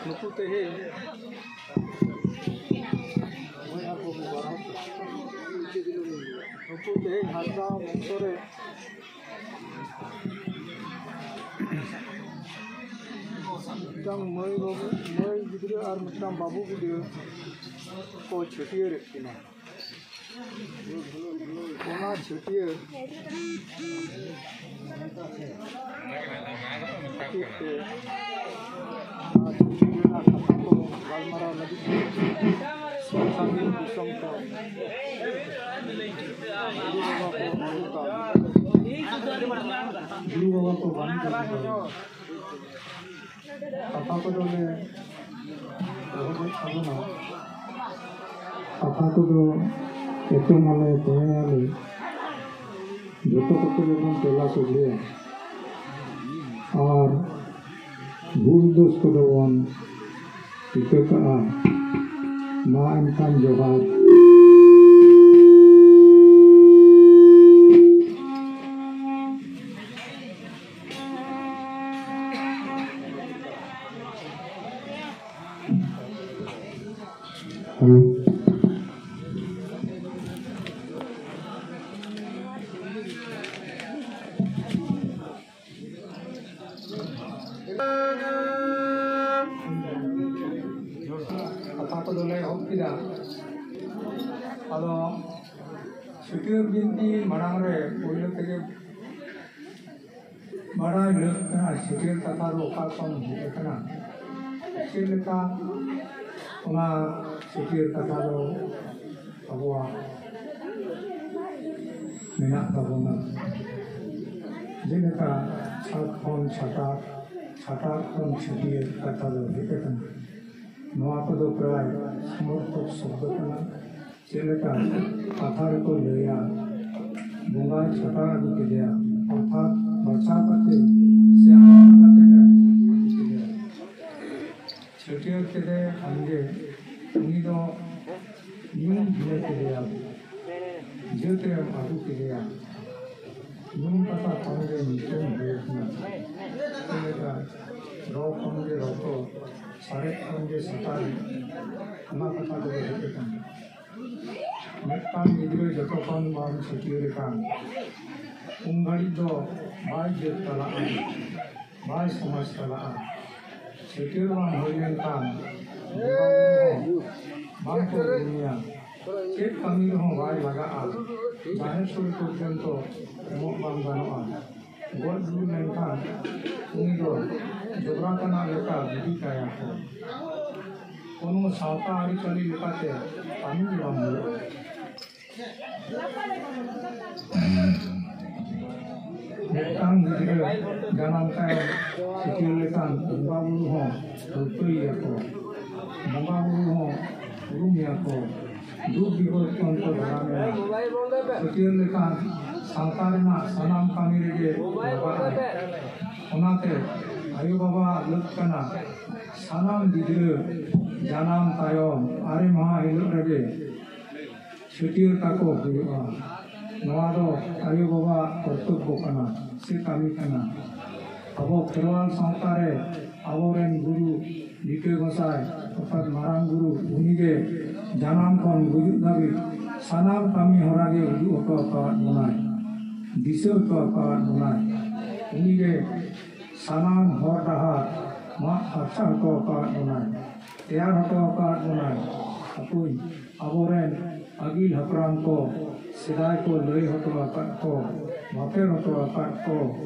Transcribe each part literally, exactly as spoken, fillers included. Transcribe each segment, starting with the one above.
ᱱᱩᱠᱩ ᱛᱮᱦᱮᱧ, ᱱᱩᱠᱩ ᱛᱮᱦᱮᱧ ᱦᱟᱸᱥᱫᱟ ᱵᱚᱝᱥᱚ ᱨᱮ ᱢᱤᱫᱴᱟᱝ ᱢᱟᱹᱭ ᱵᱟᱹᱵᱩ, ᱢᱟᱹᱭ ᱜᱤᱫᱽᱨᱟᱹ ᱟᱨ ᱢᱤᱫᱴᱟᱝ ᱵᱟᱹᱵᱩ ᱜᱤᱫᱽᱨᱟᱹ ᱠᱚ ᱪᱷᱟᱹᱴᱭᱟᱹᱨᱮᱫ ᱠᱤᱱᱟ᱾ ᱚᱱᱟ ᱪᱷᱟᱹᱴᱭᱟᱹᱨ ᱠᱷᱟᱹᱛᱤᱨ ᱛᱮ ᱚᱱᱟ ᱪᱷᱟᱹᱴᱭᱟᱹᱨ ᱨᱮᱱᱟᱜ ᱠᱟᱛᱷᱟ ᱠᱚ ᱜᱟᱞᱢᱟᱨᱟᱣ ᱞᱟᱹᱜᱤᱫ ᱛᱮ ᱥᱟᱺᱜᱤᱧ ᱫᱤᱥᱚᱢ ᱠᱷᱚᱱ ᱜᱩᱨᱩ ᱵᱟᱵᱟ ᱠᱚ ᱟᱹᱜᱩ ᱠᱟᱜ ᱞᱮᱭᱟ᱾ ᱜᱩᱨᱩ ᱵᱟᱵᱟ ᱠᱚ ᱵᱟᱝ ᱠᱚ ᱠᱟᱛᱷᱟ ᱠᱚᱫᱚ ᱞᱮ ᱮᱦᱚᱵᱮᱫ ᱛᱟᱵᱚᱱᱟ᱾ ᱠᱟᱛᱷᱟ ᱠᱚᱫᱚ ᱮᱛᱚᱢ ᱟᱞᱮ, ᱛᱚᱦᱮᱸ ᱟᱞᱮ, ᱡᱚᱛᱚ ᱠᱚᱛᱮ ᱜᱮᱵᱚᱱ ᱛᱮᱞᱟ ᱥᱚᱡᱷᱮᱭᱟ᱾ ᱟᱨ ᱵᱷᱩᱞ ᱫᱳᱥ ᱠᱚᱫᱚ ᱵᱚᱱ ᱤᱠᱟᱹ ᱠᱟᱜᱼᱟ᱾ ᱢᱟ ᱮᱱᱠᱷᱟᱱ ᱡᱚᱦᱟᱨ᱾ ᱦᱮᱞᱳ᱾ ᱠᱟᱛᱷᱟ ᱠᱚᱫᱚ ᱞᱮ ᱮᱦᱚᱵ ᱠᱮᱫᱟ᱾ ᱟᱫᱚ ᱪᱷᱟᱹᱴᱭᱟᱹᱨ ᱵᱤᱱᱛᱤ ᱢᱟᱲᱟᱝ ᱨᱮ ᱯᱳᱭᱞᱳ ᱛᱮᱜᱮ ᱵᱟᱲᱟᱭ ᱦᱩᱭᱩᱜ ᱠᱟᱱᱟ, ᱪᱷᱟᱹᱴᱭᱟᱹᱨ ᱠᱟᱛᱷᱟ ᱫᱚ ᱚᱠᱟ ᱠᱷᱚᱱ ᱦᱮᱡ ᱟᱠᱟᱱᱟ, ᱪᱮᱫ ᱞᱮᱠᱟ ᱚᱱᱟ ᱪᱷᱟᱹᱴᱭᱟᱹᱨ ᱠᱟᱛᱷᱟ ᱫᱚ ᱟᱵᱚᱣᱟᱜ ᱢᱮᱱᱟᱜ ᱛᱟᱵᱚᱱᱟ᱾ ᱡᱮᱞᱮᱠᱟ ᱪᱷᱟᱛ ᱠᱷᱚᱱ ᱪᱷᱟᱛᱟᱨ, ᱪᱷᱟᱛᱟᱨ ᱠᱷᱚᱱ ᱪᱷᱟᱹᱴᱭᱟᱹᱨ ᱠᱟᱛᱷᱟ ᱫᱚ ᱦᱮᱡ ᱟᱠᱟᱱᱟ᱾ ᱱᱚᱣᱟ ᱠᱚᱫᱚ ᱯᱨᱟᱭ ᱥᱚᱢᱚᱨᱛᱷᱚᱠ ᱥᱚᱵᱫᱚ ᱠᱟᱱᱟ᱾ ᱪᱮᱫ ᱞᱮᱠᱟ ᱠᱟᱛᱷᱟ ᱨᱮᱠᱚ ᱞᱟᱹᱭᱟ, ᱵᱚᱸᱜᱟᱭ ᱪᱷᱟᱛᱟᱨ ᱟᱹᱜᱩ ᱠᱮᱫᱮᱭᱟ, ᱚᱨᱛᱷᱟᱛ ᱵᱟᱪᱷᱟᱣ ᱠᱟᱛᱮ ᱥᱮ ᱟᱯᱱᱟᱨ ᱠᱟᱛᱮ ᱮ ᱟᱹᱜᱩ ᱠᱮᱫᱮᱭᱟ᱾ ᱪᱷᱟᱹᱴᱭᱟᱹᱨ ᱠᱮᱫᱮ ᱠᱷᱟᱱ ᱜᱮ ᱩᱱᱤ ᱫᱚ ᱧᱩᱢ ᱵᱷᱤᱱᱟᱹ ᱠᱮᱫᱮᱭᱟ, ᱡᱟᱹᱛ ᱨᱮᱢ ᱟᱹᱜᱩ ᱠᱮᱫᱮᱭᱟ, ᱧᱩᱢ ᱠᱟᱛᱷᱟ ᱠᱷᱚᱱ ᱜᱮ ᱧᱩᱛᱩᱢ ᱦᱩᱭ ᱟᱠᱟᱱᱟ᱾ ᱪᱮᱫ ᱞᱮᱠᱟ ᱨᱚ ᱠᱷᱚᱱ ᱜᱮ ᱨᱚᱛᱚ, ᱥᱟᱨᱮᱡ ᱠᱷᱚᱱ ᱜᱮ ᱥᱟᱛᱟᱨᱮ, ᱚᱱᱟ ᱠᱟᱛᱷᱟ ᱫᱚ ᱦᱮᱡ ᱟᱠᱟᱱᱟ᱾ ᱢᱤᱫᱴᱟᱝ ᱜᱤᱫᱽᱨᱟᱹ ᱡᱚᱛᱚ ᱠᱷᱚᱱ ᱵᱟᱢ ᱪᱷᱟᱹᱴᱭᱟᱹᱨ ᱮ ᱠᱟᱱ, ᱩᱱ ᱜᱷᱟᱹᱲᱤᱡ ᱫᱚ ᱵᱟᱭ ᱡᱟᱹᱛ ᱪᱟᱞᱟᱜᱼᱟ, ᱵᱟᱭ ᱥᱚᱢᱟᱡᱽ ᱪᱟᱞᱟᱜᱼᱟ᱾ ᱪᱷᱟᱹᱴᱭᱟᱹᱨ ᱵᱟᱝ ᱦᱩᱭ ᱞᱮᱱᱠᱷᱟᱱ ᱵᱚᱸᱜᱟ ᱵᱩᱨᱩ ᱦᱚᱸ ᱵᱟᱝ ᱠᱚ ᱩᱨᱩᱢᱮᱭᱟ᱾ ᱪᱮᱫ ᱠᱟᱹᱢᱤ ᱨᱮᱦᱚᱸ ᱵᱟᱭ ᱞᱟᱜᱟᱜᱼᱟ᱾ ᱡᱟᱦᱮᱨ ᱥᱳᱲᱮ ᱯᱚᱨᱡᱚᱱᱛᱚ ᱮᱢᱚᱜ ᱵᱟᱝ ᱜᱟᱱᱚᱜᱼᱟ᱾ ᱜᱚᱡ ᱜᱩᱨ ᱞᱮᱱᱠᱷᱟᱱ ᱩᱱᱤ ᱫᱚ ᱡᱚᱵᱽᱨᱟ ᱛᱟᱱᱟᱜ ᱞᱮᱠᱟ ᱜᱤᱰᱤ ᱠᱟᱭᱟ ᱠᱚ᱾ ᱠᱳᱱᱳ ᱥᱟᱶᱛᱟ ᱟᱹᱨᱤᱪᱟᱹᱞᱤ ᱞᱮᱠᱟᱛᱮ ᱠᱟᱹᱢᱤ ᱜᱮ ᱵᱟᱝ ᱦᱩᱭᱩᱜᱼᱟ᱾ ᱢᱤᱫᱴᱟᱝ ᱜᱤᱫᱽᱨᱟᱹ ᱡᱟᱱᱟᱢ ᱛᱟᱭᱚᱢ ᱪᱷᱟᱹᱴᱭᱟᱹᱨ ᱞᱮᱠᱷᱟᱱ ᱵᱚᱸᱜᱟ ᱵᱩᱨᱩ ᱦᱚᱸ ᱴᱷᱟᱹᱣᱠᱟᱹᱭᱮᱭᱟ ᱠᱚ, ᱵᱚᱸᱜᱟ ᱵᱩᱨᱩ ᱦᱚᱸ ᱩᱨᱩᱢᱮᱭᱟ ᱠᱚ, ᱫᱩᱠ ᱵᱤᱯᱚᱫ ᱠᱷᱚᱱ ᱠᱚ ᱫᱟᱨᱟᱢᱮᱭᱟ᱾ ᱪᱷᱟᱹᱴᱭᱟᱹᱨ ᱞᱮᱠᱷᱟᱱ ᱥᱟᱶᱛᱟ ᱨᱮᱱᱟᱜ ᱥᱟᱱᱟᱢ ᱠᱟᱹᱢᱤ ᱨᱮᱜᱮ ᱞᱟᱜᱟᱜᱼᱟ᱾ ᱚᱱᱟᱛᱮ ᱟᱭᱳ-ᱵᱟᱵᱟᱣᱟᱜ ᱞᱟᱹᱠ ᱠᱟᱱᱟ ᱥᱟᱱᱟᱢ ᱜᱤᱫᱽᱨᱟᱹ ᱡᱟᱱᱟᱢ ᱛᱟᱭᱚᱢ ᱟᱨᱮ ᱢᱟᱦᱟ ᱦᱤᱞᱳᱜ ᱨᱮᱜᱮ ᱪᱷᱟᱹᱴᱭᱟᱹᱨ ᱛᱟᱠᱚ ᱦᱩᱭᱩᱜᱼᱟ᱾ ᱱᱚᱣᱟ ᱫᱚ ᱟᱭᱳ-ᱵᱟᱵᱟᱣᱟᱜ ᱠᱚᱨᱛᱚᱵᱵᱚ ᱠᱟᱱᱟ ᱥᱮ ᱠᱟᱹᱢᱤ ᱠᱟᱱᱟ᱾ ᱟᱵᱚ ᱠᱷᱮᱨᱣᱟᱞ ᱥᱟᱶᱛᱟ ᱨᱮ ᱟᱵᱚᱨᱮᱱ ᱜᱩᱨᱩ ᱞᱤᱴᱟᱹ ᱜᱚᱸᱥᱟᱭ ᱚᱨᱛᱷᱟᱛ ᱢᱟᱨᱟᱝ ᱜᱩᱨᱩ ᱩᱱᱤᱜᱮ ᱡᱟᱱᱟᱢ ᱠᱷᱚᱱ ᱜᱩᱡᱩᱜ ᱫᱷᱟᱹᱵᱤᱡ ᱥᱟᱱᱟᱢ ᱠᱟᱹᱢᱤ ᱦᱚᱨᱟ ᱜᱮ ᱩᱫᱩᱜ ᱦᱚᱴᱚ ᱟᱠᱟᱣᱟᱫ ᱵᱚᱱᱟᱭ, ᱫᱤᱥᱟᱹ ᱦᱚᱴᱚ ᱟᱠᱟᱣᱟᱫ ᱵᱚᱱᱟᱭ᱾ ᱩᱱᱤᱜᱮ ᱥᱟᱱᱟᱢ ᱦᱚᱨ ᱰᱟᱦᱟᱨ ᱢᱟᱜ ᱯᱷᱟᱨᱪᱟ ᱦᱚᱴᱚ ᱟᱠᱟᱣᱟᱫ ᱵᱚᱱᱟᱭ, ᱛᱮᱭᱟᱨ ᱦᱚᱴᱚ ᱟᱠᱟᱣᱟᱫ ᱵᱚᱱᱟᱭ᱾ ᱦᱟᱯᱳᱭ, ᱟᱵᱚᱨᱮᱱ ᱟᱹᱜᱤᱞ ᱦᱟᱯᱲᱟᱢ ᱠᱚ ᱥᱮᱫᱟᱭ ᱠᱚ ᱞᱟᱹᱭ ᱦᱚᱴᱚ ᱟᱠᱟᱫ ᱠᱚ, ᱵᱟᱯᱮ ᱦᱚᱴᱚ ᱟᱠᱟᱫ ᱠᱚ,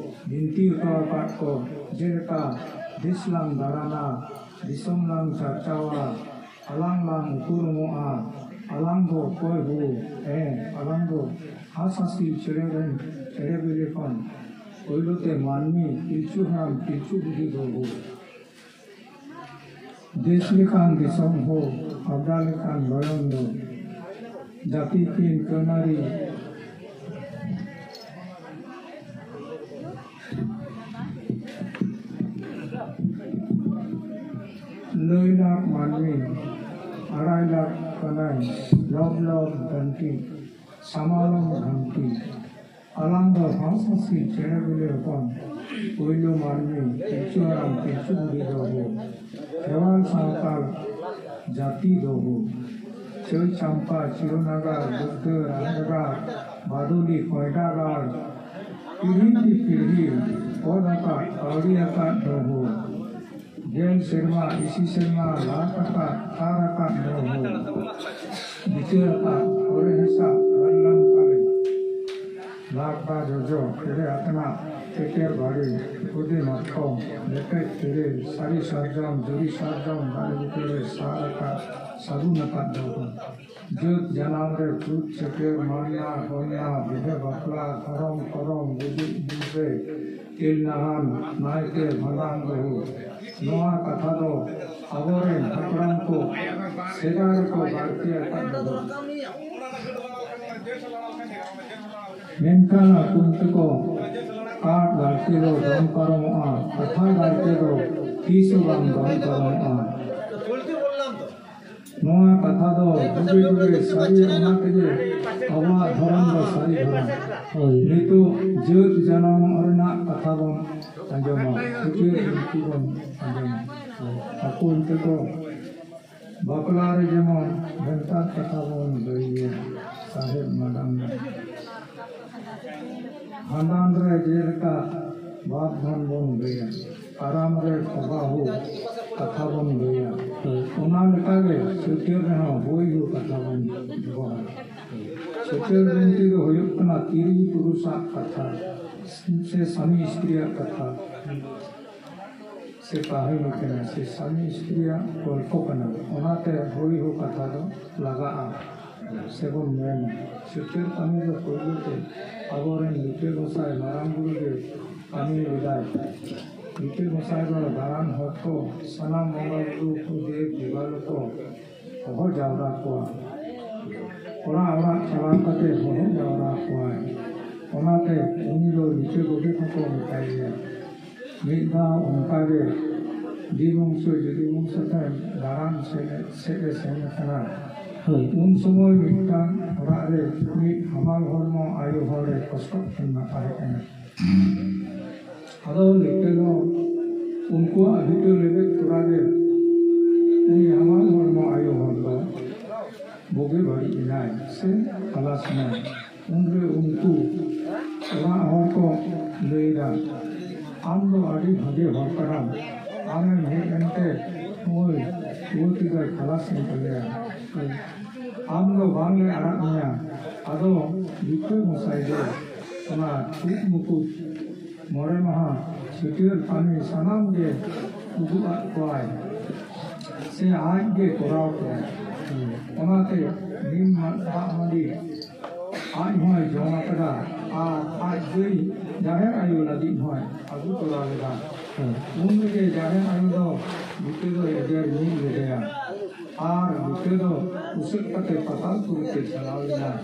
ᱵᱤᱱᱛᱤ ᱦᱚᱴᱚ ᱟᱠᱟᱫ ᱠᱚ, ᱡᱮᱞᱮᱠᱟ ᱫᱮᱥ ᱞᱟᱝ ᱫᱟᱬᱟᱱᱟ, ᱫᱤᱥᱚᱢ ᱞᱟᱝ ᱪᱟᱨᱪᱟᱣᱟ, ᱟᱞᱟᱝ ᱞᱟᱝ ᱩᱯᱨᱩᱢᱚᱜᱼᱟ, ᱟᱞᱟᱝ ᱫᱚ ᱚᱠᱚᱭ ᱦᱳ? ᱦᱮᱸ, ᱟᱞᱟᱝ ᱫᱚ ᱦᱟᱸᱥ ᱦᱟᱸᱥᱤ ᱪᱮᱬᱮ ᱨᱮᱱ ᱪᱮᱬᱮ ᱵᱤᱞᱤ ᱠᱷᱚᱱ ᱯᱳᱭᱞᱳ ᱛᱮ ᱢᱟᱹᱱᱢᱤ, ᱯᱤᱞᱪᱩ ᱦᱟᱲᱟᱢ ᱯᱤᱞᱪᱩ ᱵᱩᱰᱷᱤ ᱫᱚ ᱦᱳ᱾ ᱫᱮᱥ ᱞᱮᱠᱟᱱ ᱫᱤᱥᱚᱢ ᱦᱳ, ᱟᱵᱰᱟ ᱞᱮᱠᱟᱱ ᱞᱚᱭᱚᱝ ᱫᱚ, ᱡᱟᱹᱛᱤ ᱠᱤᱱ ᱠᱟᱹᱱᱟᱹᱨᱤ ᱞᱟᱹᱭ ᱞᱟᱠᱷ ᱢᱟᱹᱱᱢᱤ, ᱟᱲᱟᱭ ᱞᱟᱠᱷ ᱠᱟᱱᱟᱭ, ᱞᱚᱵ ᱞᱚᱵ ᱜᱷᱟᱱᱴᱤ, ᱥᱟᱢᱟᱞᱚᱢ ᱜᱷᱟᱱᱴᱤ᱾ ᱟᱞᱟᱝ ᱫᱚ ᱦᱟᱸᱥ ᱦᱟᱸᱥᱤ ᱪᱮᱬᱮ ᱵᱤᱞᱤ ᱦᱚᱯᱚᱱ, ᱯᱳᱭᱞᱳ ᱢᱟᱹᱱᱢᱤ ᱯᱤᱞᱪᱩ ᱦᱟᱲᱟᱢ ᱯᱤᱞᱪᱩ ᱵᱩᱲᱦᱤ ᱫᱚ ᱦᱳ, ᱠᱷᱮᱨᱣᱟᱞ ᱥᱟᱶᱛᱟᱞ ᱡᱟᱹᱛᱤ ᱫᱚ ᱦᱳ, ᱪᱟᱹᱭ ᱪᱟᱢᱯᱟ ᱪᱤᱨᱩ ᱱᱟᱜᱟᱨ ᱫᱩᱨᱜᱟᱹ ᱨᱟᱡᱽᱱᱟᱜᱟᱨ ᱵᱟᱫᱚᱞᱤ ᱠᱚᱭᱰᱟ ᱜᱟᱲ ᱯᱤᱲᱦᱤ ᱠᱤ ᱯᱤᱲᱦᱤ ᱚᱞ ᱟᱠᱟᱫ ᱯᱟᱹᱣᱲᱤ ᱟᱠᱟᱫ ᱫᱚ ᱦᱳ, ᱜᱮᱞ ᱥᱮᱨᱢᱟ ᱤᱥᱤ ᱥᱮᱨᱢᱟ ᱞᱟᱠ ᱟᱠᱟᱫ ᱛᱟᱨ ᱟᱠᱟᱫ ᱫᱚ ᱦᱳ, ᱵᱤᱪᱟᱹᱨ ᱟᱠᱟᱫ ᱯᱚᱨᱮ ᱦᱮᱥᱟ ᱟᱨ ᱞᱟᱝ ᱯᱟᱞᱮ ᱞᱟᱠ ᱵᱟ ᱡᱚᱡᱚ ᱯᱮᱨᱮ ᱟᱛᱱᱟ ᱛᱮᱛᱮᱨ ᱵᱟᱲᱮ ᱠᱩᱫᱤ ᱢᱟᱛᱠᱚᱢ ᱞᱮᱯᱮᱡ ᱛᱮᱨᱮ ᱥᱟᱹᱨᱤ ᱥᱟᱨᱡᱚᱢ ᱡᱩᱨᱤ ᱥᱟᱨᱡᱚᱢ ᱫᱟᱨᱮ ᱵᱩᱴᱟᱹ ᱨᱮ ᱥᱟᱨ ᱟᱠᱟᱫ ᱥᱟᱹᱜᱩᱱ ᱟᱠᱟᱫ ᱫᱚ ᱦᱳ᱾ ᱡᱟᱹᱛ ᱡᱟᱱᱟᱢ ᱨᱮ ᱵᱷᱩᱛ ᱪᱷᱟᱹᱴᱭᱟᱹᱨ ᱢᱟᱱᱱᱟ ᱜᱚᱱᱱᱟ ᱵᱤᱦᱟᱹ ᱵᱟᱯᱞᱟ ᱫᱷᱚᱨᱚᱢ ᱠᱚᱨᱚᱢ ᱜᱩᱡᱩᱜ ᱜᱩᱨ ᱨᱮ ᱛᱤᱞ ᱱᱟᱦᱟᱱ ᱱᱟᱭᱠᱮ ᱵᱷᱟᱸᱰᱟᱱ ᱵᱟᱹᱦᱩ᱾ ᱱᱚᱣᱟ ᱠᱟᱛᱷᱟ ᱫᱚ ᱟᱵᱚᱨᱮᱱ ᱦᱟᱯᱲᱟᱢ ᱠᱚ ᱥᱮᱫᱟᱭ ᱨᱮᱠᱚ ᱵᱟᱹᱲᱛᱤ ᱟᱠᱟᱫ ᱫᱚ᱾ ᱢᱮᱱᱠᱷᱟᱱ ᱟᱠᱚ ᱛᱮᱠᱚ ᱠᱟᱴ ᱜᱟᱨᱛᱮ ᱫᱚ ᱫᱚᱱ ᱯᱟᱨᱚᱢᱚᱜᱼᱟ, ᱠᱟᱛᱷᱟ ᱜᱟᱨᱛᱮ ᱫᱚ ᱛᱤᱥ ᱦᱚᱸ ᱵᱟᱝ ᱫᱚᱱ ᱯᱟᱨᱚᱢᱚᱜᱼᱟ᱾ ᱱᱚᱣᱟ ᱠᱟᱛᱷᱟ ᱫᱚ ᱡᱩᱜᱮ ᱡᱩᱜᱮ ᱥᱟᱹᱨᱤ, ᱚᱱᱟ ᱛᱮᱜᱮ ᱟᱵᱚᱣᱟᱜ ᱫᱷᱚᱨᱚᱢ ᱫᱚ ᱥᱟᱹᱨᱤ ᱫᱷᱚᱨᱚᱢ᱾ ᱦᱳᱭ᱾ ᱱᱤᱛᱚᱜ ᱡᱟᱹᱛ ᱡᱟᱱᱟᱢ ᱨᱮᱱᱟᱜ ᱠᱟᱛᱷᱟ ᱵᱚᱱ ᱟᱸᱡᱚᱢᱟ, ᱥᱮᱪᱮᱫ ᱵᱤᱱᱛᱤ ᱵᱚᱱ ᱟᱸᱡᱚᱢᱟ᱾ ᱟᱠᱚ ᱚᱱᱛᱮ ᱫᱚ ᱵᱟᱯᱞᱟ ᱨᱮ ᱡᱮᱢᱚᱱ ᱵᱷᱮᱱᱛᱟ ᱠᱟᱛᱷᱟ ᱵᱚᱱ ᱞᱟᱹᱭ ᱜᱮᱭᱟ, ᱥᱟᱦᱮᱵ ᱢᱟᱰᱟᱢ ᱨᱮ᱾ ᱵᱷᱟᱸᱰᱟᱱ ᱨᱮ ᱡᱮᱞᱮᱠᱟ ᱵᱟᱯ ᱫᱷᱚᱱ ᱵᱚᱱ ᱞᱟᱹᱭᱟ, ᱠᱟᱨᱟᱢ ᱨᱮ ᱠᱚᱵᱟ ᱦᱳ ᱠᱟᱛᱷᱟ ᱵᱚᱱ ᱞᱟᱹᱭᱟ, ᱚᱱᱟ ᱞᱮᱠᱟᱜᱮ ᱥᱟᱹᱠᱭᱟᱹᱛ ᱨᱮᱦᱚᱸ ᱦᱳᱭ ᱦᱳ ᱠᱟᱛᱷᱟ ᱵᱚᱱ ᱵᱮᱵᱚᱦᱟᱨᱟ᱾ ᱥᱟᱹᱠᱭᱟᱹᱛ ᱵᱤᱱᱛᱤ ᱫᱚ ᱦᱩᱭᱩᱜ ᱠᱟᱱᱟ ᱛᱤᱨᱤ ᱯᱩᱨᱩᱥᱟᱜ ᱠᱟᱛᱷᱟ ᱥᱮ ᱥᱟᱢᱤ ᱥᱛᱨᱤᱭᱟᱜ ᱠᱟᱛᱷᱟ᱾ ᱥᱮ ᱠᱟᱹᱦᱱᱤ ᱠᱟᱱᱟ, ᱥᱮ ᱥᱟᱢᱤ ᱥᱛᱨᱤᱭᱟᱜ ᱜᱚᱞᱯᱚ ᱠᱟᱱᱟ, ᱚᱱᱟᱛᱮ ᱦᱳᱭ ᱦᱳ ᱠᱟᱛᱷᱟ ᱫᱚ ᱞᱟᱜᱟᱜᱼᱟ ᱥᱮᱵᱚᱱ ᱢᱮᱱᱟ᱾ ᱥᱟᱹᱠᱭᱟᱹᱛ ᱠᱟᱹᱢᱤ ᱫᱚ ᱯᱳᱭᱞᱳ ᱛᱮ ᱟᱵᱚᱨᱮᱱ ᱞᱤᱴᱟᱹ ᱜᱚᱸᱥᱟᱭ ᱢᱟᱨᱟᱝ ᱵᱩᱨᱩ ᱜᱮ ᱠᱟᱹᱢᱤ ᱞᱮᱫᱟᱭ᱾ ᱞᱤᱴᱟᱹ ᱜᱚᱸᱥᱟᱭ ᱫᱚ ᱫᱟᱬᱟᱱ ᱦᱚᱲ ᱠᱚ, ᱥᱟᱱᱟᱢ ᱵᱚᱸᱜᱟ ᱵᱩᱨᱩ ᱠᱚ, ᱫᱮᱵ ᱫᱮᱵᱟᱞᱳ ᱠᱚ ᱦᱚᱦᱚ ᱡᱟᱣᱨᱟ ᱠᱚᱣᱟ᱾ ᱚᱲᱟᱜ ᱚᱲᱟᱜ ᱪᱟᱞᱟᱣ ᱠᱟᱛᱮ ᱦᱚᱦᱚ ᱡᱟᱣᱨᱟ ᱠᱚᱣᱟᱭ᱾ ᱚᱱᱟᱛᱮ ᱩᱱᱤ ᱫᱚ ᱞᱤᱴᱟᱹ ᱜᱚᱰᱮᱛ ᱦᱚᱸᱠᱚ ᱢᱮᱛᱟᱭ ᱜᱮᱭᱟ᱾ ᱢᱤᱫ ᱫᱷᱟᱣ ᱚᱱᱠᱟ ᱜᱮ ᱰᱤ ᱵᱚᱝᱥᱚ ᱡᱩᱫᱤ ᱵᱚᱝᱥᱚ ᱴᱷᱮᱱ ᱫᱟᱬᱟᱱ ᱥᱮᱫ ᱥᱮᱫ ᱮ ᱥᱮᱱ ᱟᱠᱟᱱᱟ᱾ ᱦᱳᱭ᱾ ᱩᱱ ᱥᱚᱢᱚᱭ ᱢᱤᱫᱴᱟᱝ ᱚᱲᱟᱜ ᱨᱮ ᱢᱤᱫ ᱦᱟᱢᱟᱞ ᱦᱚᱲᱢᱚ ᱟᱭᱳ ᱦᱚᱲ ᱮ ᱠᱚᱥᱴᱚᱜ ᱠᱟᱱᱟ ᱛᱟᱦᱮᱸ ᱠᱟᱱᱟ᱾ ᱟᱫᱚ ᱱᱤᱛᱚᱜ ᱫᱚ ᱩᱱᱠᱩᱣᱟᱜ ᱵᱷᱤᱴᱟᱹ ᱞᱮᱵᱮᱫ ᱛᱚᱨᱟ ᱜᱮ ᱩᱱᱤ ᱦᱟᱢᱟᱞ ᱦᱚᱲᱢᱚ ᱟᱭᱳ ᱦᱚᱲ ᱫᱚ ᱵᱩᱜᱤ ᱵᱟᱹᱲᱤᱡ ᱮᱱᱟᱭ ᱥᱮ ᱠᱷᱟᱞᱟᱥ ᱮᱱᱟᱭ᱾ ᱩᱱᱨᱮ ᱩᱱᱠᱩ ᱚᱲᱟᱜ ᱦᱚᱲ ᱠᱚ ᱞᱟᱹᱭᱫᱟ, "ᱟᱢ ᱫᱚ ᱟᱹᱰᱤ ᱵᱷᱟᱜᱮ ᱦᱚᱲ ᱠᱟᱱᱟᱢ, ᱟᱢᱮᱢ ᱦᱮᱡ ᱮᱱᱛᱮ ᱱᱩᱭ ᱨᱩᱣᱟᱹ ᱛᱮᱫᱚᱭ ᱠᱷᱟᱞᱟᱥ ᱮᱱ ᱛᱟᱞᱮᱭᱟ᱾ ᱟᱢ ᱫᱚ ᱵᱟᱝᱞᱮ ᱟᱲᱟᱜ ᱢᱮᱭᱟ᱾" ᱟᱫᱚ ᱵᱷᱤᱴᱟᱹ ᱢᱚᱥᱟᱭ ᱫᱚ ᱚᱱᱟ ᱠᱷᱩᱫ ᱢᱩᱠᱩᱛ ᱢᱚᱬᱮ ᱢᱟᱦᱟ ᱪᱷᱟᱹᱴᱭᱟᱹᱨ ᱠᱟᱹᱢᱤ ᱥᱟᱱᱟᱢ ᱜᱮ ᱩᱫᱩᱜ ᱟᱫ ᱠᱚᱣᱟᱭ, ᱥᱮ ᱟᱡ ᱜᱮ ᱠᱚᱨᱟᱣ ᱠᱮᱫᱟᱭ᱾ ᱚᱱᱟᱛᱮ ᱱᱤᱢ ᱫᱟᱜ ᱢᱟᱹᱰᱤ ᱟᱡ ᱦᱚᱸᱭ ᱡᱚᱢ ᱟᱠᱟᱫᱟ ᱟᱨ ᱟᱡ ᱫᱟᱹᱭ ᱡᱟᱦᱮᱨ ᱟᱭᱳ ᱞᱟᱹᱜᱤᱫ ᱦᱚᱸᱭ ᱟᱹᱜᱩ ᱛᱚᱨᱟ ᱞᱮᱫᱟ᱾ ᱩᱱ ᱨᱮᱜᱮ ᱡᱟᱦᱮᱨ ᱟᱭᱳ ᱫᱚ ᱵᱷᱤᱴᱟᱹ ᱫᱚᱭ ᱮᱜᱮᱨ ᱢᱤᱫ ᱞᱮᱫᱮᱭᱟ ᱟᱨ ᱵᱷᱤᱴᱟᱹ ᱫᱚ ᱩᱥᱟᱹᱫ ᱠᱟᱛᱮ ᱯᱟᱛᱟᱞ ᱯᱩᱨᱤ ᱛᱮ ᱪᱟᱞᱟᱣ ᱞᱮᱱᱟᱭ᱾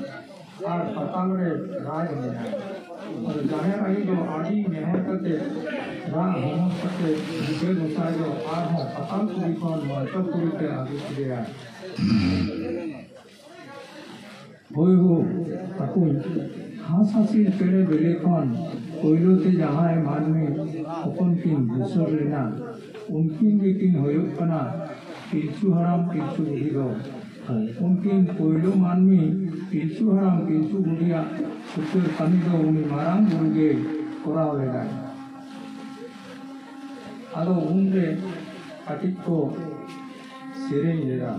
ᱟᱨ ᱯᱟᱛᱟᱞ ᱨᱮ ᱨᱟᱡᱽ ᱢᱮᱱᱟᱭ᱾ ᱟᱫᱚ ᱡᱟᱦᱮᱨ ᱟᱭᱳ ᱫᱚ ᱟᱹᱰᱤ ᱢᱮᱦᱚᱨ ᱠᱟᱛᱮ ᱨᱟᱜ ᱦᱚᱢᱚᱨ ᱠᱟᱛᱮ ᱵᱷᱤᱴᱟᱹ ᱜᱚᱸᱥᱟᱭ ᱫᱚ ᱟᱨᱦᱚᱸ ᱯᱟᱛᱟᱞ ᱯᱩᱨᱤ ᱠᱷᱚᱱ ᱢᱚᱧᱪᱚᱯᱩᱨᱤ ᱛᱮ ᱟᱹᱜᱩ ᱠᱮᱫᱮᱭᱟ᱾ ᱦᱳᱭ ᱦᱳ, ᱛᱟᱠᱚᱧ, ᱦᱟᱸᱥ ᱦᱟᱸᱥᱤᱞ ᱪᱮᱬᱮ ᱵᱮᱞᱮ ᱠᱷᱚᱱ ᱯᱳᱭᱞᱳ ᱛᱮ ᱡᱟᱦᱟᱸᱭ ᱢᱟᱹᱱᱢᱤ ᱦᱚᱯᱚᱱ ᱠᱤᱱ ᱵᱩᱥᱟᱹᱨ ᱞᱮᱱᱟ, ᱩᱱᱠᱤᱱ ᱜᱮᱠᱤᱱ ᱦᱩᱭᱩᱜ ᱠᱟᱱᱟ ᱯᱤᱞᱪᱩ ᱦᱟᱲᱟᱢ ᱯᱤᱞᱪᱩ ᱵᱩᱲᱦᱤ ᱫᱚ᱾ ᱩᱱᱠᱤᱱ ᱯᱳᱭᱞᱳ ᱢᱟᱹᱱᱢᱤ ᱯᱤᱞᱪᱩ ᱦᱟᱲᱟᱢ ᱯᱤᱞᱪᱩ ᱵᱩᱲᱦᱤᱭᱟᱜ ᱩᱛᱟᱹᱨ ᱠᱟᱹᱢᱤ ᱫᱚ ᱩᱱᱤ ᱢᱟᱨᱟᱝ ᱵᱩᱨᱩ ᱜᱮ ᱠᱚᱨᱟᱣ ᱞᱮᱫᱟᱭ᱾ ᱟᱫᱚ ᱩᱱᱨᱮ ᱠᱟᱹᱴᱤᱡ ᱠᱚ ᱥᱮᱨᱮᱧ ᱞᱮᱫᱟ᱾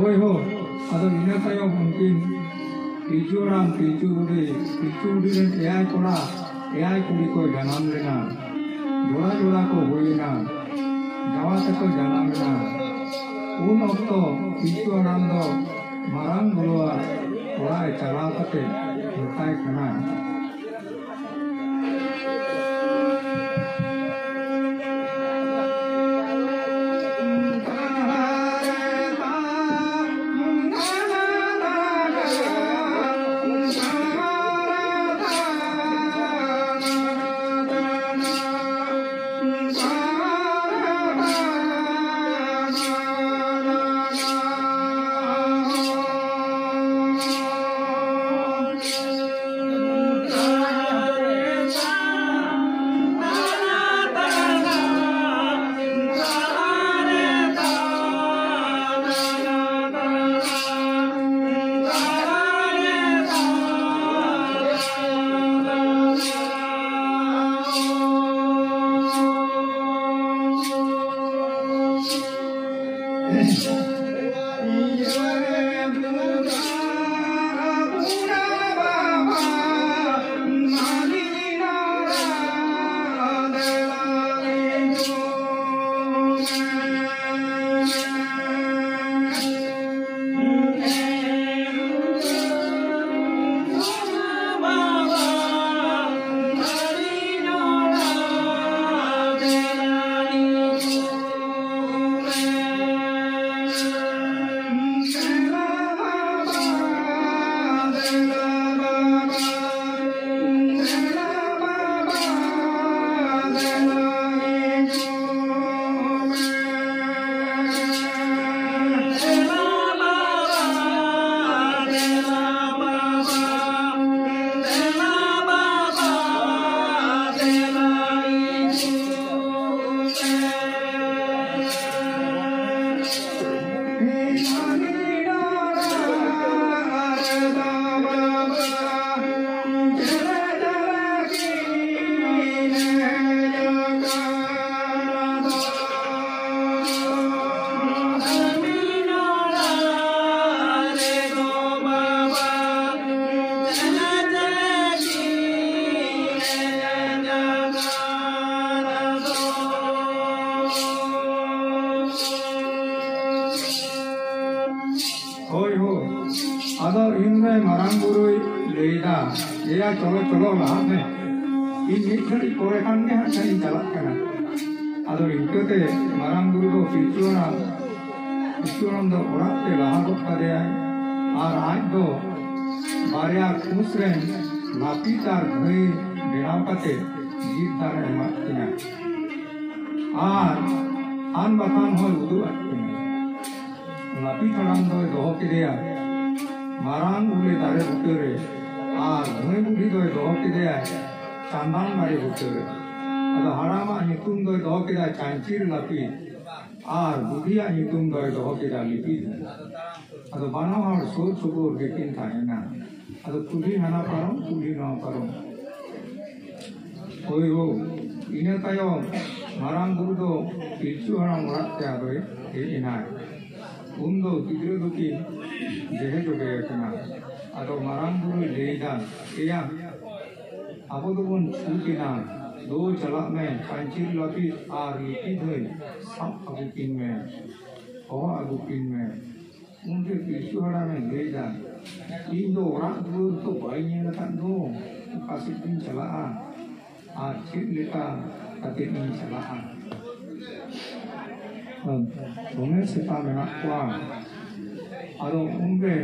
ᱦᱳᱭ ᱦᱳ, ᱟᱫᱚ ᱤᱱᱟᱹ ᱛᱟᱭᱚᱢ ᱩᱱᱠᱤᱱ ᱯᱤᱞᱪᱩ ᱦᱟᱲᱟᱢ, ᱯᱤᱞᱪᱩ ᱵᱩᱰᱷᱤ, ᱯᱤᱞᱪᱩ ᱵᱩᱰᱷᱤ ᱨᱮᱱ ᱮᱭᱟᱭ ᱠᱚᱲᱟ, ᱮᱭᱟᱭ ᱠᱩᱲᱤ ᱠᱚ ᱡᱟᱱᱟᱢ ᱞᱮᱱᱟ᱾ ᱡᱚᱲᱟ ᱡᱚᱲᱟ ᱠᱚ ᱦᱩᱭᱮᱱᱟ, ᱡᱟᱶᱟᱭ ᱛᱮᱠᱚ ᱡᱟᱱᱟᱢ ᱮᱱᱟ᱾ ᱩᱱ ᱚᱠᱛᱚ ᱯᱤᱞᱪᱩ ᱦᱟᱲᱟᱢ ᱫᱚ ᱢᱟᱨᱟᱝ ᱵᱩᱨᱩᱣᱟᱜ ᱚᱲᱟᱜ ᱮ ᱪᱟᱞᱟᱣ ᱠᱟᱛᱮ ᱢᱮᱛᱟᱭ ᱠᱟᱱᱟ, ᱮᱭᱟ, ᱪᱚᱞᱚ, ᱪᱚᱞᱚ, ᱞᱟᱦᱟᱜ ᱢᱮ, ᱤᱧ ᱢᱤᱫ ᱜᱷᱟᱹᱲᱤᱡ ᱯᱚᱨᱮ ᱠᱷᱟᱱ ᱜᱮ ᱦᱟᱸᱜ ᱠᱷᱟᱱ ᱤᱧ ᱪᱟᱞᱟᱜ ᱠᱟᱱᱟ᱾ ᱟᱫᱚ ᱤᱱᱠᱟᱹᱛᱮ ᱢᱟᱨᱟᱝ ᱵᱩᱨᱩ ᱫᱚ ᱯᱤᱞᱪᱩ ᱦᱟᱲᱟᱢ, ᱯᱤᱞᱪᱩ ᱦᱟᱲᱟᱢ ᱫᱚ ᱚᱲᱟᱜ ᱛᱮ ᱞᱟᱦᱟ ᱜᱚᱫ ᱠᱟᱫᱮᱭᱟᱭ᱾ ᱟᱨ ᱟᱡ ᱫᱚ ᱵᱟᱨᱭᱟ ᱠᱩᱥ ᱨᱮᱱ ᱱᱟᱹᱯᱤᱛ ᱟᱨ ᱜᱟᱹᱭ ᱵᱮᱱᱟᱣ ᱠᱟᱛᱮ ᱡᱤᱵᱽ ᱫᱟᱱ ᱮ ᱮᱢᱟᱫ ᱠᱤᱱᱟ᱾ ᱟᱨ ᱟᱱ ᱵᱟᱛᱷᱟᱱ ᱦᱚᱸᱭ ᱩᱫᱩᱜ ᱟᱫ ᱠᱤᱱᱟ᱾ ᱱᱟᱹᱯᱤᱛ ᱦᱟᱲᱟᱢ ᱫᱚᱭ ᱫᱚᱦᱚ ᱠᱮᱫᱮᱭᱟ ᱢᱟᱨᱟᱝ ᱩᱞᱮ ᱫᱟᱨᱮ ᱵᱩᱴᱟᱹᱨᱮ, ᱟᱨ ᱫᱷᱟᱹᱭ ᱵᱩᱰᱷᱤ ᱫᱚᱭ ᱫᱚᱦᱚ ᱠᱮᱫᱮᱭᱟ ᱪᱟᱸᱫᱟᱱ ᱫᱟᱨᱮ ᱵᱩᱴᱟᱹᱨᱮ᱾ ᱟᱫᱚ ᱦᱟᱲᱟᱢᱟᱜ ᱧᱩᱛᱩᱢ ᱫᱚᱭ ᱫᱚᱦᱚ ᱠᱮᱫᱟ ᱪᱟᱧᱪᱤᱨ ᱞᱟᱹᱯᱤᱛ, ᱟᱨ ᱵᱩᱰᱷᱤᱭᱟᱜ ᱧᱩᱛᱩᱢ ᱫᱚᱭ ᱫᱚᱦᱚ ᱠᱮᱫᱟ ᱞᱤᱯᱤᱛ᱾ ᱟᱫᱚ ᱵᱟᱱᱟ ᱦᱚᱲ ᱥᱩᱨ ᱥᱩᱯᱩᱨ ᱜᱮᱠᱤᱱ ᱛᱟᱦᱮᱱᱟ᱾ ᱟᱫᱚ ᱠᱩᱞᱦᱤ ᱦᱟᱱᱟ ᱯᱟᱨᱚᱢ, ᱠᱩᱞᱦᱤ ᱱᱚᱣᱟ ᱯᱟᱨᱚᱢ᱾ ᱦᱳᱭ ᱦᱳ, ᱤᱱᱟᱹ ᱛᱟᱭᱚᱢ ᱢᱟᱨᱟᱝ ᱵᱩᱨᱩ ᱫᱚ ᱯᱤᱞᱪᱩ ᱦᱟᱲᱟᱢ ᱚᱲᱟᱜ ᱛᱮ ᱟᱫᱚᱭ ᱦᱮᱡ ᱮᱱᱟᱭ᱾ ᱩᱱ ᱫᱚ ᱜᱤᱫᱽᱨᱟᱹ ᱫᱚᱠᱤᱱ ᱡᱮᱦᱮ ᱡᱚᱵᱮ ᱟᱠᱟᱱᱟ᱾ ᱟᱫᱚ ᱢᱟᱨᱟᱝ ᱵᱩᱨᱩᱭ ᱞᱟᱹᱭᱫᱟ, ᱮᱭᱟ, ᱟᱵᱚ ᱫᱚᱵᱚᱱ ᱪᱷᱩᱴ ᱮᱱᱟ, ᱫᱳ ᱪᱟᱞᱟᱜ ᱢᱮ, ᱯᱟᱹᱧᱪᱤᱨ ᱞᱟᱹᱯᱤᱛ ᱟᱨ ᱞᱤᱯᱤ ᱫᱷᱟᱹᱭ ᱥᱟᱵ ᱟᱹᱜᱩ ᱠᱤᱱ ᱢᱮ, ᱦᱚᱦᱚ ᱟᱹᱜᱩ ᱠᱤᱱ ᱢᱮ᱾ ᱩᱱᱨᱮ ᱯᱤᱞᱪᱩ ᱦᱟᱲᱟᱢᱮ ᱞᱟᱹᱭᱫᱟ, ᱤᱧ ᱫᱚ ᱚᱲᱟᱜ ᱫᱩᱣᱟᱹᱨ ᱫᱚ ᱵᱟᱹᱧ ᱧᱮᱞ ᱟᱠᱟᱫ ᱫᱚ, ᱚᱠᱟ ᱥᱮᱫ ᱤᱧ ᱪᱟᱞᱟᱜᱼᱟ ᱟᱨ ᱪᱮᱫ ᱞᱮᱠᱟ ᱠᱟᱛᱮ ᱤᱧ ᱪᱟᱞᱟᱜᱼᱟ? ᱫᱚᱢᱮ ᱥᱮᱛᱟ ᱢᱮᱱᱟᱜ ᱠᱚᱣᱟ᱾ ᱟᱫᱚ ᱩᱱᱨᱮ,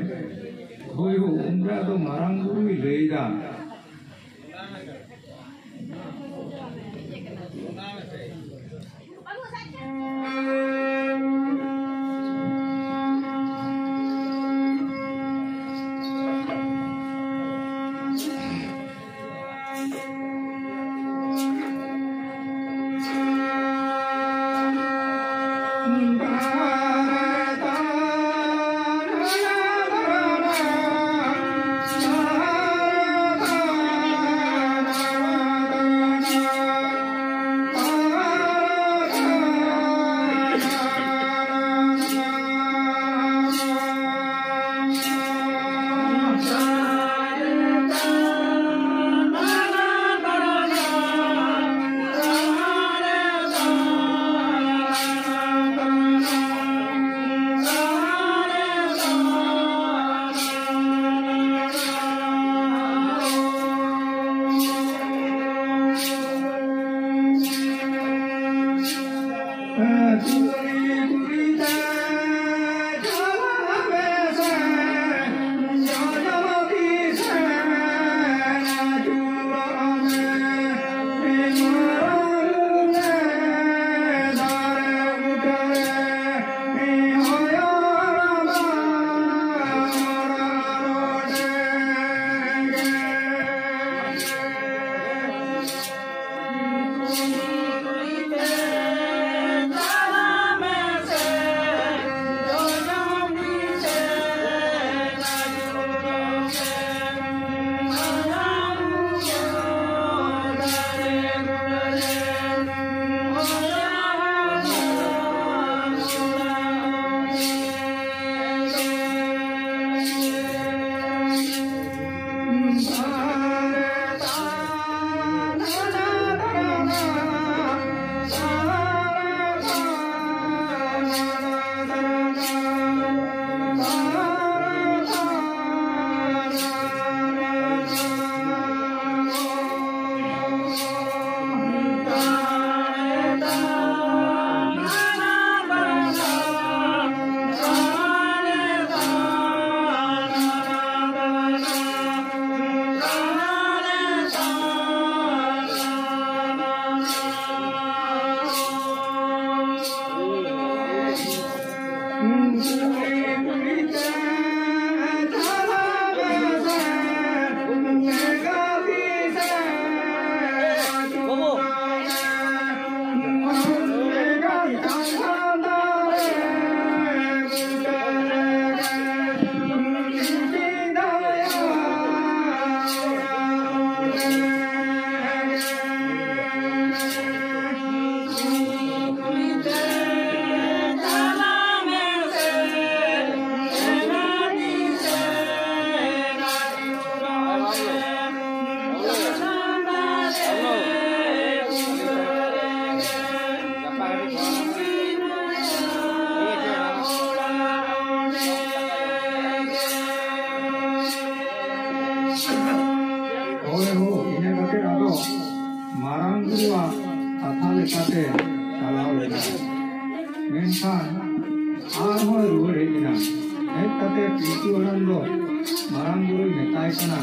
ᱦᱳᱭ ᱦᱳ, ᱩᱱᱨᱮ ᱟᱫᱚ ᱢᱟᱨᱟᱝ ᱵᱩᱨᱩᱭ ᱞᱟᱹᱭᱫᱟ, ᱦᱳᱭ ᱦᱳ, ᱤᱱᱟᱹ ᱠᱟᱛᱮ ᱟᱫᱚ ᱢᱟᱨᱟᱝ ᱵᱩᱨᱩᱣᱟᱜ ᱠᱟᱛᱷᱟ ᱞᱮᱠᱟᱛᱮ ᱪᱟᱞᱟᱣ ᱞᱮᱱᱟ᱾ ᱢᱮᱱᱠᱷᱟᱱ ᱟᱨᱦᱚᱸᱭ ᱨᱩᱣᱟᱹᱲ ᱦᱮᱡ ᱮᱱᱟ᱾ ᱦᱮᱡ ᱠᱟᱛᱮ ᱯᱤᱞᱪᱩ ᱦᱟᱲᱟᱢ ᱫᱚ ᱢᱟᱨᱟᱝ ᱵᱩᱨᱩᱭ ᱢᱮᱛᱟᱭ ᱠᱟᱱᱟ,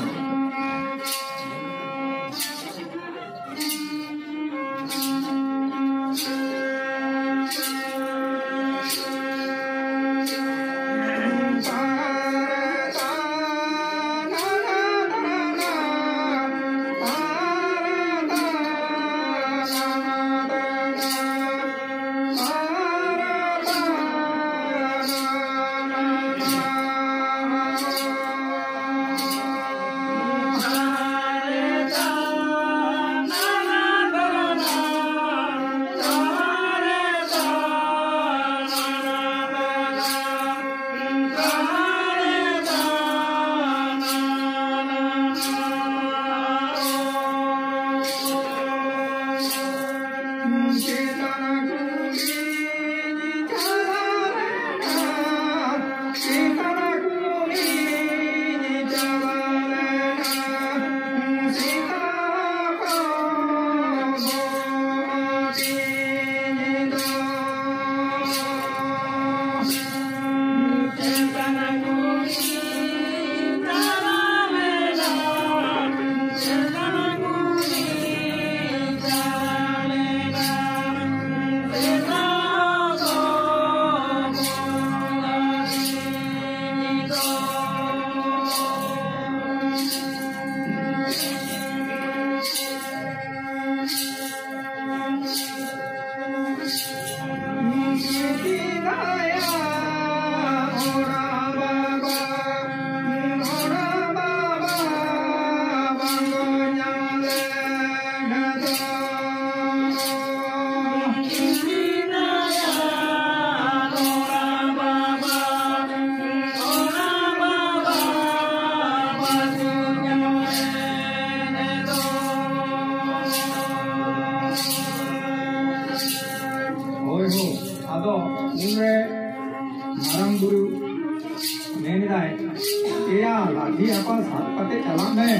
ᱥᱟᱵ ᱠᱟᱛᱮ ᱪᱟᱞᱟᱜ ᱢᱮ,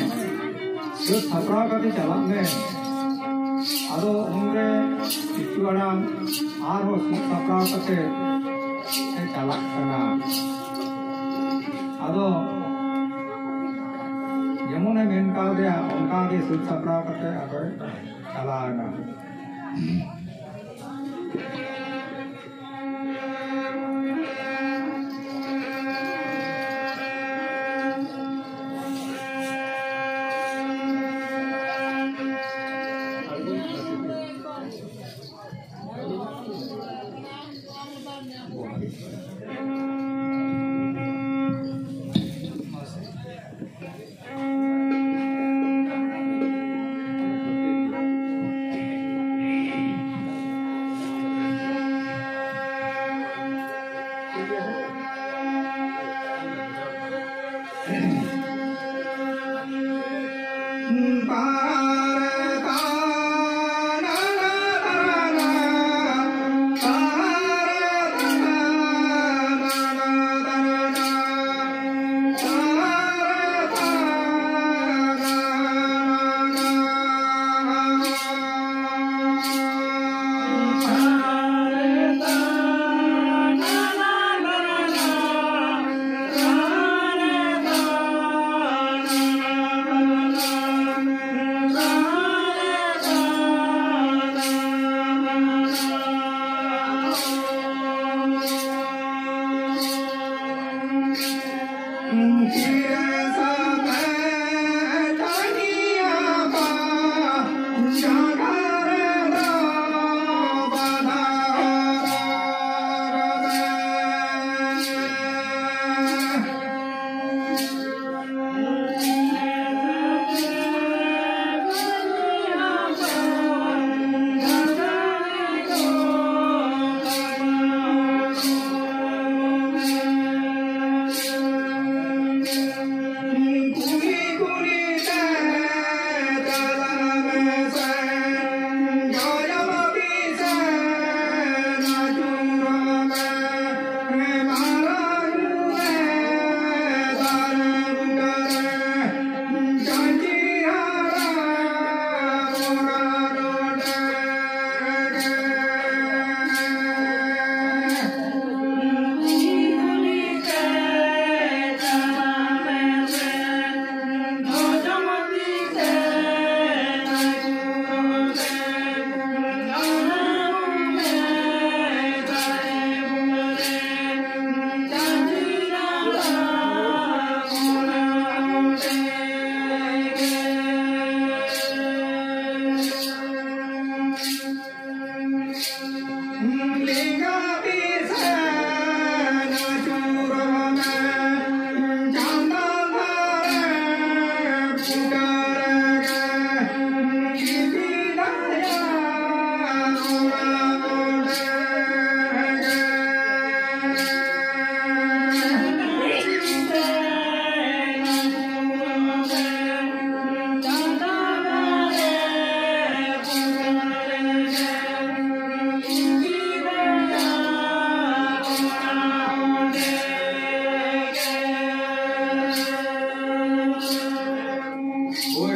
ᱥᱟᱹᱛ ᱥᱟᱯᱲᱟᱣ ᱠᱟᱛᱮ ᱪᱟᱞᱟᱜ ᱢᱮ᱾ ᱟᱫᱚ ᱩᱱᱨᱮ ᱯᱤᱞᱪᱩ ᱦᱟᱲᱟᱢ ᱟᱨᱦᱚᱸ ᱥᱟᱹᱛ ᱥᱟᱯᱲᱟᱣ ᱠᱟᱛᱮ ᱮ ᱪᱟᱞᱟᱜ ᱠᱟᱱᱟ᱾ ᱟᱫᱚ ᱡᱮᱢᱚᱱᱮ ᱢᱮᱱ ᱠᱟᱣᱫᱮᱭᱟ, ᱚᱱᱠᱟ ᱜᱮ ᱥᱟᱹᱛ ᱥᱟᱯᱲᱟᱣ ᱠᱟᱛᱮ ᱟᱫᱚᱭ ᱪᱟᱞᱟᱣ ᱮᱱᱟ᱾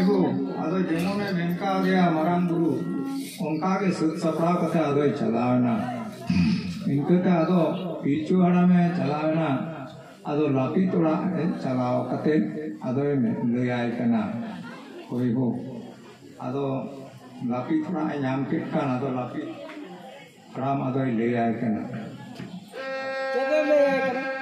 ᱟᱫᱚ ᱡᱮᱢᱚᱱᱮ ᱢᱮᱱ ᱠᱟᱣᱫᱮᱭᱟ ᱢᱟᱨᱟᱝ ᱵᱩᱨᱩ, ᱚᱱᱠᱟ ᱜᱮ ᱥᱟᱹᱛ ᱥᱟᱯᱲᱟᱣ ᱠᱟᱛᱮ ᱟᱫᱚᱭ ᱪᱟᱞᱟᱣ ᱮᱱᱟ᱾ ᱤᱱᱠᱟᱹᱛᱮ ᱟᱫᱚ ᱯᱤᱞᱪᱩ ᱦᱟᱲᱟᱢᱮ ᱪᱟᱞᱟᱣ ᱮᱱᱟ᱾ ᱟᱫᱚ ᱞᱟᱹᱯᱤᱛ ᱚᱲᱟᱜ ᱨᱮ ᱪᱟᱞᱟᱣ ᱠᱟᱛᱮ ᱟᱫᱚᱭ ᱞᱟᱹᱭᱟᱭ ᱠᱟᱱᱟ, ᱦᱳᱭ ᱦᱳ᱾ ᱟᱫᱚ ᱞᱟᱹᱯᱤᱛ ᱚᱲᱟᱜ ᱮ ᱧᱟᱢ ᱠᱮᱫ ᱠᱷᱟᱱ ᱟᱫᱚ ᱞᱟᱹᱯᱤᱛ ᱦᱟᱲᱟᱢ ᱟᱫᱚᱭ ᱞᱟᱹᱭᱟᱭ ᱠᱟᱱᱟ᱾ ᱪᱮᱫ ᱮ ᱞᱟᱹᱭᱟᱭ ᱠᱟᱱᱟ?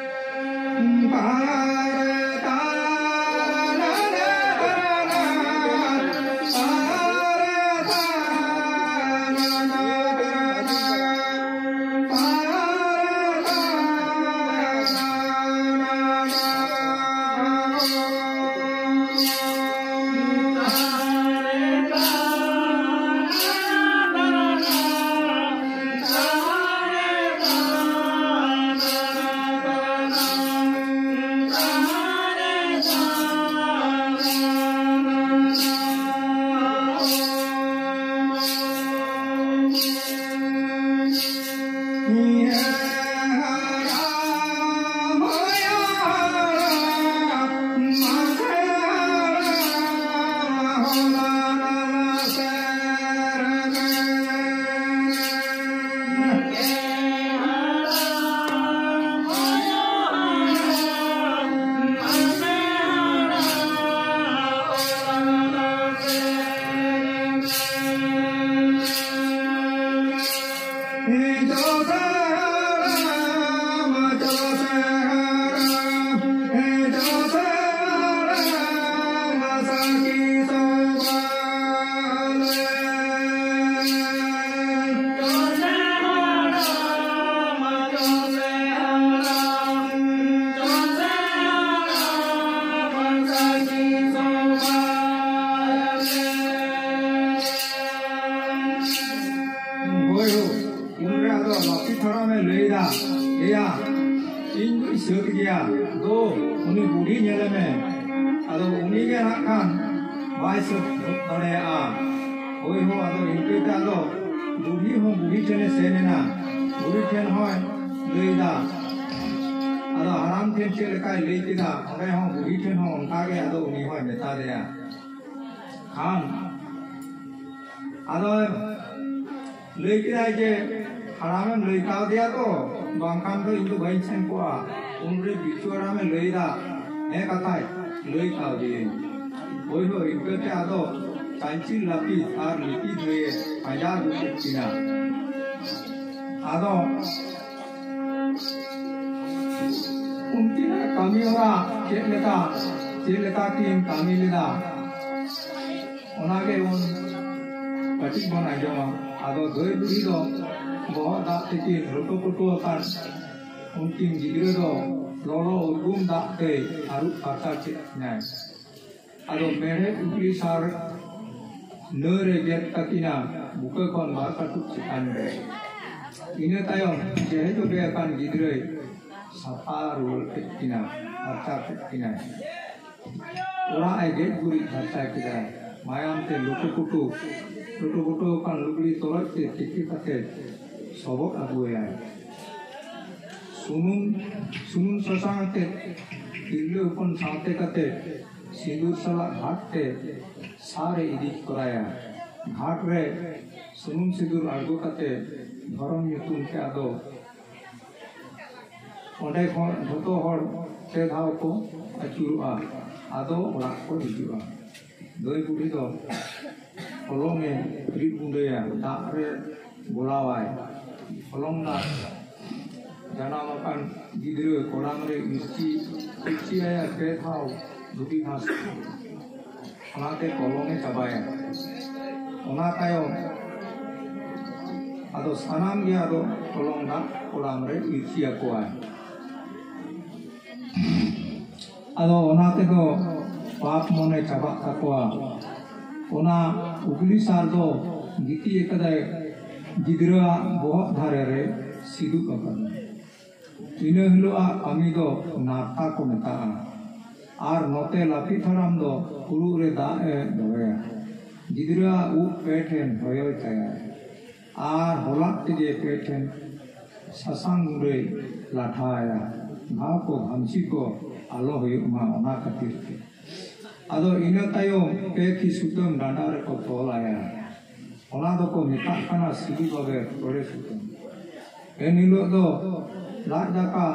ᱦᱳᱭ ᱦᱳ, ᱩᱱᱨᱮ ᱟᱫᱚ ᱞᱟᱹᱯᱤᱛ ᱦᱟᱲᱟᱢᱮ ᱞᱟᱹᱭᱫᱟ, ᱮᱭᱟ, ᱤᱧ ᱫᱩᱧ ᱥᱟᱹᱛ ᱜᱮᱭᱟ, ᱫᱳ, ᱩᱱᱤ ᱵᱩᱰᱷᱤ ᱧᱮᱞᱮ ᱢᱮ᱾ ᱟᱫᱚ ᱩᱱᱤ ᱜᱮ ᱱᱟᱜ ᱠᱷᱟᱱ ᱵᱟᱭ ᱥᱟᱹᱛ ᱫᱟᱲᱮᱭᱟᱜᱼᱟ᱾ ᱦᱳᱭ ᱦᱳ, ᱟᱫᱚ ᱤᱱᱠᱟᱹᱛᱮ ᱟᱫᱚ ᱵᱩᱰᱷᱤ ᱦᱚᱸ ᱵᱩᱰᱷᱤ ᱴᱷᱮᱱᱮ ᱥᱮᱱ ᱮᱱᱟ᱾ ᱵᱩᱰᱷᱤ ᱴᱷᱮᱱ ᱦᱚᱸᱭ ᱞᱟᱹᱭᱫᱟ᱾ ᱟᱫᱚ ᱦᱟᱲᱟᱢ ᱴᱷᱮᱱ ᱪᱮᱫ ᱞᱮᱠᱟᱭ ᱞᱟᱹᱭ ᱠᱮᱫᱟ, ᱚᱸᱰᱮ ᱦᱚᱸ ᱵᱩᱰᱷᱤ ᱴᱷᱮᱱ ᱦᱚᱸ ᱚᱱᱠᱟ ᱜᱮ ᱟᱫᱚ ᱩᱱᱤ ᱦᱚᱸᱭ ᱢᱮᱛᱟ ᱫᱮᱭᱟ᱾ ᱠᱷᱟᱱ ᱟᱫᱚ ᱞᱟᱹᱭ ᱠᱮᱫᱟᱭ ᱡᱮ, "ᱦᱟᱲᱟᱢᱮᱢ ᱞᱟᱹᱭ ᱠᱟᱣᱫᱮᱭᱟ ᱛᱚ, ᱵᱟᱝᱠᱷᱟᱱ ᱫᱚ ᱤᱧ ᱫᱚ ᱵᱟᱹᱧ ᱥᱮᱱ ᱠᱚᱜᱼᱟ?" ᱩᱱᱨᱮ ᱵᱤᱪᱩ ᱦᱟᱲᱟᱢᱮ ᱞᱟᱹᱭᱫᱟ, "ᱦᱮᱸ ᱠᱟᱛᱷᱟᱭ ᱞᱟᱹᱭ ᱠᱟᱣᱫᱮᱭᱟᱹᱧ᱾" ᱦᱳᱭ ᱦᱳᱭ, ᱤᱱᱠᱟᱹᱛᱮ ᱟᱫᱚ ᱪᱟᱧᱪᱤᱞ ᱞᱟᱹᱯᱤᱛ ᱟᱨ ᱞᱤᱯᱤ ᱫᱷᱟᱹᱭᱮ ᱯᱟᱸᱡᱟ ᱟᱹᱜᱩ ᱠᱮᱫ ᱠᱤᱱᱟ᱾ ᱟᱫᱚ ᱩᱱᱠᱤᱱᱟᱜ ᱠᱟᱹᱢᱤ ᱦᱚᱨᱟ ᱪᱮᱫ ᱞᱮᱠᱟ, ᱪᱮᱫ ᱞᱮᱠᱟ ᱠᱤᱱ ᱠᱟᱹᱢᱤ ᱞᱮᱫᱟ, ᱚᱱᱟᱜᱮ ᱵᱚᱱ ᱠᱟᱹᱴᱤᱡ ᱵᱚᱱ ᱟᱸᱡᱚᱢᱟ᱾ ᱟᱫᱚ ᱫᱷᱟᱹᱭ ᱵᱩᱲᱦᱤ ᱫᱚ ᱵᱚᱦᱚᱜ ᱫᱟᱜ ᱛᱮᱠᱤᱱ ᱞᱩᱴᱩ ᱯᱩᱴᱩ ᱟᱠᱟᱱ ᱩᱱᱠᱤᱱ ᱜᱤᱫᱽᱨᱟᱹ ᱫᱚ ᱞᱚᱞᱚ ᱩᱨᱜᱩᱢ ᱫᱟᱜ ᱛᱮᱭ ᱟᱹᱨᱩᱵ ᱯᱷᱟᱨᱪᱟ ᱠᱮᱫ ᱠᱤᱱᱟᱭ᱾ ᱟᱫᱚ ᱢᱮᱲᱦᱮᱫ ᱩᱜᱽᱞᱤ ᱥᱟᱨ ᱱᱟᱹᱨ ᱮ ᱜᱮᱫ ᱛᱟᱹᱠᱤᱱᱟ, ᱵᱩᱠᱟᱹ ᱠᱷᱚᱱ ᱵᱟᱨ ᱠᱟᱹᱴᱩᱵ ᱪᱮᱛᱟᱱ ᱨᱮ᱾ ᱤᱱᱟᱹ ᱛᱟᱭᱚᱢ ᱡᱮᱦᱮ ᱡᱚᱵᱮ ᱟᱠᱟᱱ ᱜᱤᱫᱽᱨᱟᱹᱭ ᱥᱟᱯᱷᱟ ᱨᱩᱣᱟᱹᱲ ᱠᱮᱫ ᱠᱤᱱᱟ, ᱯᱷᱟᱨᱪᱟ ᱠᱮᱫ ᱠᱤᱱᱟᱭ᱾ ᱚᱲᱟᱜ ᱮ ᱜᱮᱡ ᱜᱩᱨᱤᱡ ᱯᱷᱟᱨᱪᱟ ᱠᱮᱫᱟ᱾ ᱢᱟᱭᱟᱢ ᱛᱮ ᱞᱩᱴᱩ ᱯᱩᱴᱩ, ᱞᱩᱴᱩ ᱯᱩᱴᱩ ᱟᱠᱟᱱ ᱞᱩᱜᱽᱲᱤ ᱛᱚᱨᱚᱡ ᱛᱮ ᱛᱤᱠᱤ ᱠᱟᱛᱮ ᱥᱚᱵᱚᱫ ᱟᱹᱜᱩ ᱟᱭᱟᱭ᱾ ᱥᱩᱱᱩᱢ, ᱥᱩᱱᱩᱢ ᱥᱟᱥᱟᱝ ᱟᱛᱮ ᱛᱤᱨᱞᱟᱹ ᱦᱚᱯᱚᱱ ᱥᱟᱶᱛᱮ ᱠᱟᱛᱮ ᱥᱤᱸᱫᱩᱨ ᱥᱟᱞᱟᱜ ᱜᱷᱟᱴ ᱛᱮ ᱥᱟᱨ ᱮ ᱤᱫᱤ ᱛᱚᱨᱟᱭᱟ᱾ ᱜᱷᱟᱴ ᱨᱮ ᱥᱩᱱᱩᱢ ᱥᱤᱸᱫᱩᱨ ᱟᱬᱜᱚ ᱠᱟᱛᱮ ᱫᱷᱚᱨᱚᱢ ᱧᱩᱛᱩᱢ ᱛᱮ ᱟᱫᱚ ᱚᱸᱰᱮ ᱠᱷᱚᱱ ᱡᱷᱚᱛᱚ ᱦᱚᱲ ᱯᱮ ᱫᱷᱟᱣ ᱠᱚ ᱟᱹᱪᱩᱨᱚᱜᱼᱟ, ᱟᱫᱚ ᱚᱲᱟᱜ ᱠᱚ ᱦᱤᱡᱩᱜᱼᱟ᱾ ᱫᱷᱟᱹᱭ ᱵᱩᱰᱷᱤ ᱫᱚ ᱦᱚᱞᱚᱝ ᱮ ᱨᱤᱫ ᱜᱩᱸᱰᱟᱹᱭᱟ, ᱫᱟᱜ ᱨᱮ ᱜᱚᱞᱟᱣᱟᱭ᱾ ᱦᱚᱞᱚᱝ ᱫᱟᱜ ᱡᱟᱱᱟᱢ ᱟᱠᱟᱱ ᱜᱤᱫᱽᱨᱟᱹ ᱠᱚᱲᱟᱢ ᱨᱮ ᱤᱨᱪᱤ, ᱤᱨᱪᱤᱭᱟᱭᱟ ᱯᱮ ᱫᱷᱟᱣ ᱫᱷᱩᱵᱤ ᱜᱷᱟᱥ᱾ ᱚᱱᱟᱛᱮ ᱠᱚᱞᱚᱢ ᱮ ᱪᱟᱵᱟᱭᱟ᱾ ᱚᱱᱟ ᱛᱟᱭᱚᱢ ᱟᱫᱚ ᱥᱟᱱᱟᱢ ᱜᱮ ᱟᱫᱚ ᱠᱚᱞᱚᱢ ᱫᱟᱜ ᱠᱚᱲᱟᱢ ᱨᱮ ᱤᱨᱪᱤ ᱟᱠᱚᱣᱟᱭ᱾ ᱟᱫᱚ ᱚᱱᱟ ᱛᱮᱫᱚ ᱯᱟᱯ ᱢᱚᱱᱮ ᱪᱟᱵᱟᱜ ᱛᱟᱠᱚᱣᱟ᱾ ᱚᱱᱟ ᱩᱜᱽᱞᱤ ᱥᱟᱨ ᱫᱚ ᱜᱤᱛᱤᱡ ᱟᱠᱟᱫᱟᱭ ᱜᱤᱫᱽᱨᱟᱹᱣᱟᱜ ᱵᱚᱦᱚᱜ ᱫᱷᱟᱨᱮ ᱨᱮ ᱥᱤᱫᱩᱵ ᱟᱠᱟᱱᱟ᱾ ᱤᱱᱟᱹ ᱦᱤᱞᱳᱜ ᱟᱜ ᱠᱟᱹᱢᱤ ᱫᱚ ᱱᱟᱨᱛᱟ ᱠᱚ ᱢᱮᱛᱟᱜᱼᱟ᱾ ᱟᱨ ᱱᱚᱛᱮ ᱞᱟᱹᱯᱤᱛ ᱦᱟᱲᱟᱢ ᱫᱚ ᱯᱷᱩᱲᱩᱜ ᱨᱮ ᱫᱟᱜ ᱮ ᱫᱚᱦᱚᱭᱟ᱾ ᱜᱤᱫᱽᱨᱟᱹᱣᱟᱜ ᱩᱵ ᱯᱮ ᱴᱷᱮᱱ ᱦᱚᱭᱚᱭ ᱛᱟᱭᱟᱭ᱾ ᱟᱨ ᱦᱚᱞᱟᱜ ᱛᱮᱜᱮ ᱯᱮ ᱴᱷᱮᱱ ᱥᱟᱥᱟᱝ ᱜᱩᱸᱰᱟᱹᱭ ᱞᱟᱴᱷᱟᱭᱟ᱾ ᱜᱷᱟᱣ ᱠᱚ ᱜᱷᱟᱢᱥᱤ ᱠᱚ ᱟᱞᱚ ᱦᱩᱭᱩᱜ ᱢᱟ, ᱚᱱᱟ ᱠᱷᱟᱹᱛᱤᱨ ᱛᱮ᱾ ᱟᱫᱚ ᱤᱱᱟᱹ ᱛᱟᱭᱚᱢ ᱯᱮ ᱛᱤ ᱥᱩᱛᱟᱹᱢ ᱰᱟᱸᱰᱟ ᱨᱮᱠᱚ ᱛᱚᱞ ᱟᱭᱟ᱾ ᱚᱱᱟ ᱫᱚᱠᱚ ᱢᱮᱛᱟᱜ ᱠᱟᱱᱟ ᱥᱤᱞᱤ ᱵᱟᱵᱮᱨ ᱛᱚᱲᱮ ᱥᱩᱛᱟᱹᱢ᱾ ᱮᱱ ᱦᱤᱞᱳᱜ ᱫᱚ ᱞᱟᱡ ᱫᱟᱠᱟ,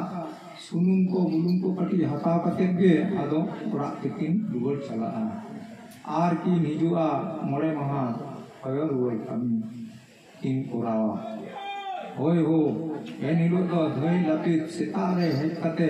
ᱥᱩᱱᱩᱢ ᱠᱚ, ᱵᱩᱞᱩᱝ ᱠᱚ ᱠᱟᱹᱴᱤᱡ ᱦᱟᱛᱟᱣ ᱠᱟᱛᱮᱫ ᱜᱮ ᱟᱫᱚ ᱚᱲᱟᱜ ᱛᱮᱠᱤᱱ ᱨᱩᱣᱟᱹᱲ ᱪᱟᱞᱟᱜᱼᱟ᱾ ᱟᱨ ᱠᱤᱱ ᱦᱤᱡᱩᱜᱼᱟ ᱢᱚᱬᱮ ᱢᱟᱦᱟ ᱠᱚᱭᱚᱜ ᱨᱩᱣᱟᱹᱲ ᱠᱟᱹᱢᱤ ᱠᱤᱱ ᱠᱚᱨᱟᱣᱟ᱾ ᱦᱳᱭ ᱦᱳ, ᱮᱱ ᱦᱤᱞᱳᱜ ᱫᱚ ᱫᱷᱟᱹᱭ ᱞᱟᱹᱯᱤᱛ ᱥᱮᱛᱟᱜ ᱨᱮ ᱦᱮᱡ ᱠᱟᱛᱮ